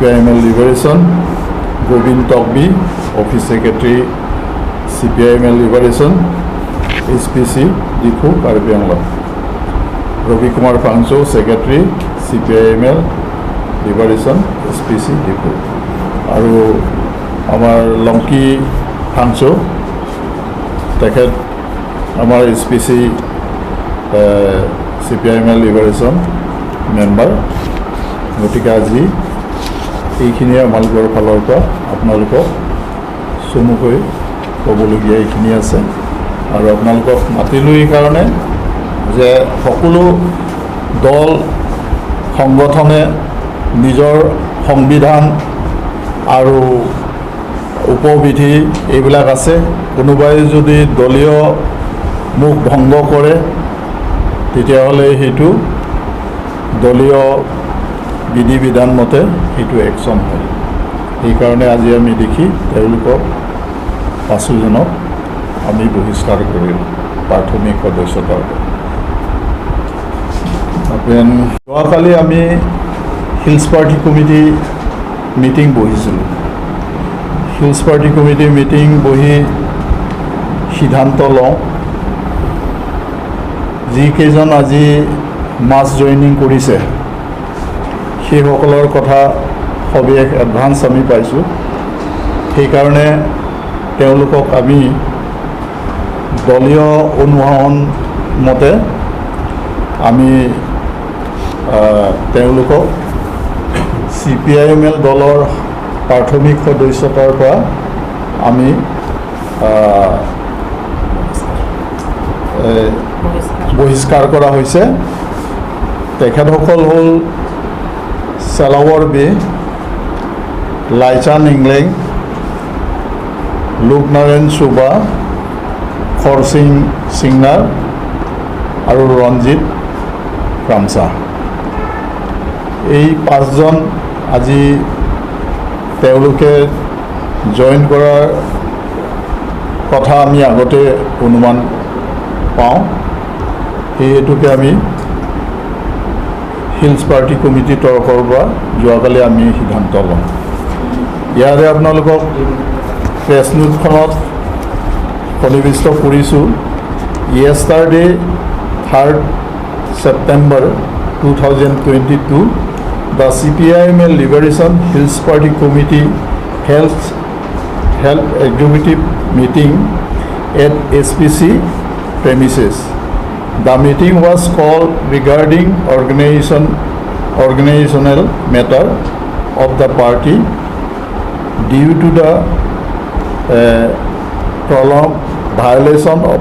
CPIML Liberation, Gobin Tokbi, Office Secretary, CPIML Liberation, HPC, Diphu, Karbi Anglong. Ravi Kumar Phangcho, Secretary, CPIML Liberation, HPC, Diphu. আৰু আমাৰ লংকি ফাংচো, তেখেত আমাৰ HPC CPIML liberation member. গতিকে আজি এইখিনিয়ে আমালোকৰ ফালৰ পৰা আপোনালোকক চমুকৈ ক'বলগীয়া এইখিনি আছে। আৰু আপোনালোকক মাতিলোঁ এইকাৰণে যে সকলো দল সংগঠনে নিজৰ সংবিধান আৰু উপবিধি এইবিলাক আছে। কোনোবাই যদি দলীয় মোহ ভংগ কৰে, তেতিয়াহ'লে সেইটো দলীয় বিধি বিধান মতে সেইটো একশ্যন হয়। সেইকাৰণে আজি আমি দেখি তেওঁলোকক পাঁচোজনক আমি বহিষ্কাৰ কৰিলোঁ প্ৰাথমিক সদস্যতাৰ পৰা। যোৱাকালি আমি হিলছ পাৰ্টি কমিটি মিটিং বহিছিলোঁ। হিলছ পাৰ্টি কমিটিৰ মিটিং বহি সিদ্ধান্ত লওঁ, যিকেইজন আজি মাছ জইনিং কৰিছে, সেইসকলৰ কথা সবিশেষ এডভান্স আমি পাইছোঁ। সেইকাৰণে তেওঁলোকক আমি দলীয় অনুশাসন মতে আমি তেওঁলোকক চিপিআইএমএল দলৰ প্ৰাথমিক সদস্যতাৰ পৰা আমি বহিষ্কাৰ কৰা হৈছে। তেখেতসকল হ'ল চেলাৱৰ বে, লাইচান ইংলেং, লোকনাৰায়ণ চুবা, খৰচিং সিংনাৰ আৰু ৰঞ্জিত ৰামচা। এই পাঁচজন আজি তেওঁলোকে জইন কৰাৰ কথা আমি আগতে অনুমান পাওঁ। সেই হেতুকে আমি হিলছ পাৰ্টি কমিটিৰ তৰফৰ পৰা যোৱাকালি আমি সিদ্ধান্ত লওঁ। ইয়াৰে আপোনালোকক প্ৰেছ নোটখনত সন্নিৱিষ্ট কৰিছোঁ। Yesterday, 3rd September 2022, the CPIML Liberation Hills Party Committee held executive meeting at HPC premises. The meeting was called regarding organizational matter of the party due to the prolonged violation of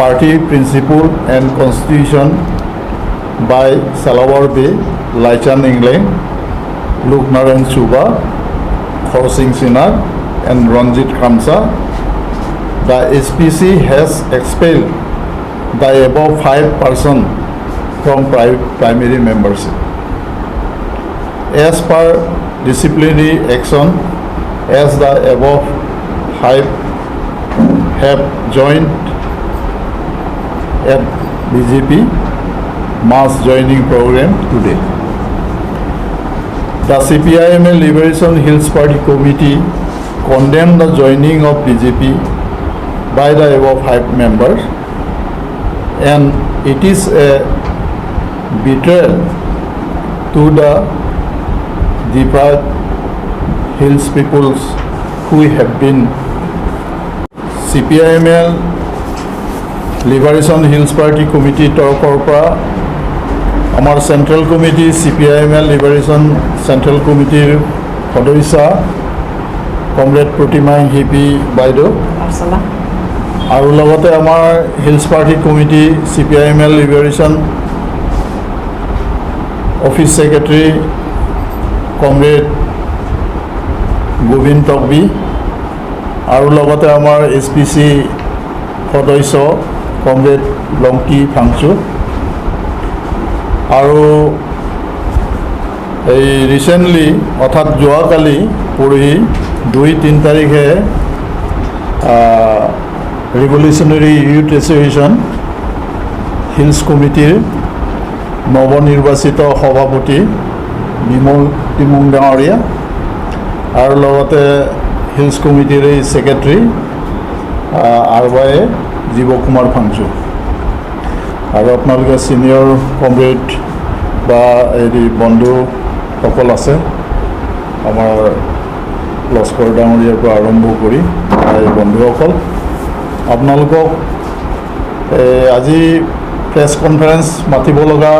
party principle and constitution by Salawar Bey, Laichan Ingleng, Luknarayan Suba, Khorsing Sinar and Ranjit Kramsa. The HPC has expelled the above five person from primary membership. As per disciplinary action, as the above five have joined at BJP mass joining program today. The CPIML Liberation Hills Party Committee condemned the joining of BJP by the above five members, and it is a betrayal to the deprived hills peoples who have been. CPIML liberation hills party কমিটিৰ তৰফৰ পৰা আমাৰ central committee, CPIML liberation central কমিটিৰ সদস্যা comrade প্ৰতিমা hippie বাইদেউ আৰু লগতে আমাৰ hills party committee, CPIML liberation office secretary comrade Gobin Tokbi আৰু লগতে আমাৰ এইচপিচি সদস্য কমৰেড লংকি ফাংচু আৰু এই ৰিচেণ্টলি, অৰ্থাৎ যোৱাকালি পৰহি 2-3 তাৰিখে ৰিভলিউচনেৰী ইউথ এছ'চিয়েশ্যন হিলছ কমিটিৰ নৱনিৰ্বাচিত সভাপতি বিমল তিমুং ডাঙৰীয়া আৰু লগতে হিলছ কমিটিৰ এই ছেক্ৰেটাৰী আৰ ৱাই এ জীৱ কুমাৰ ফাংচু আৰু আপোনালোকে ছিনিয়ৰ কমৰেড বা হেৰি বন্ধুসকল আছে, আমাৰ লস্কৰ ডাঙৰীয়াৰ পৰা আৰম্ভ কৰি এই বন্ধুসকল, আপোনালোকক আজি প্ৰেছ কনফাৰেঞ্চ মাতিব লগা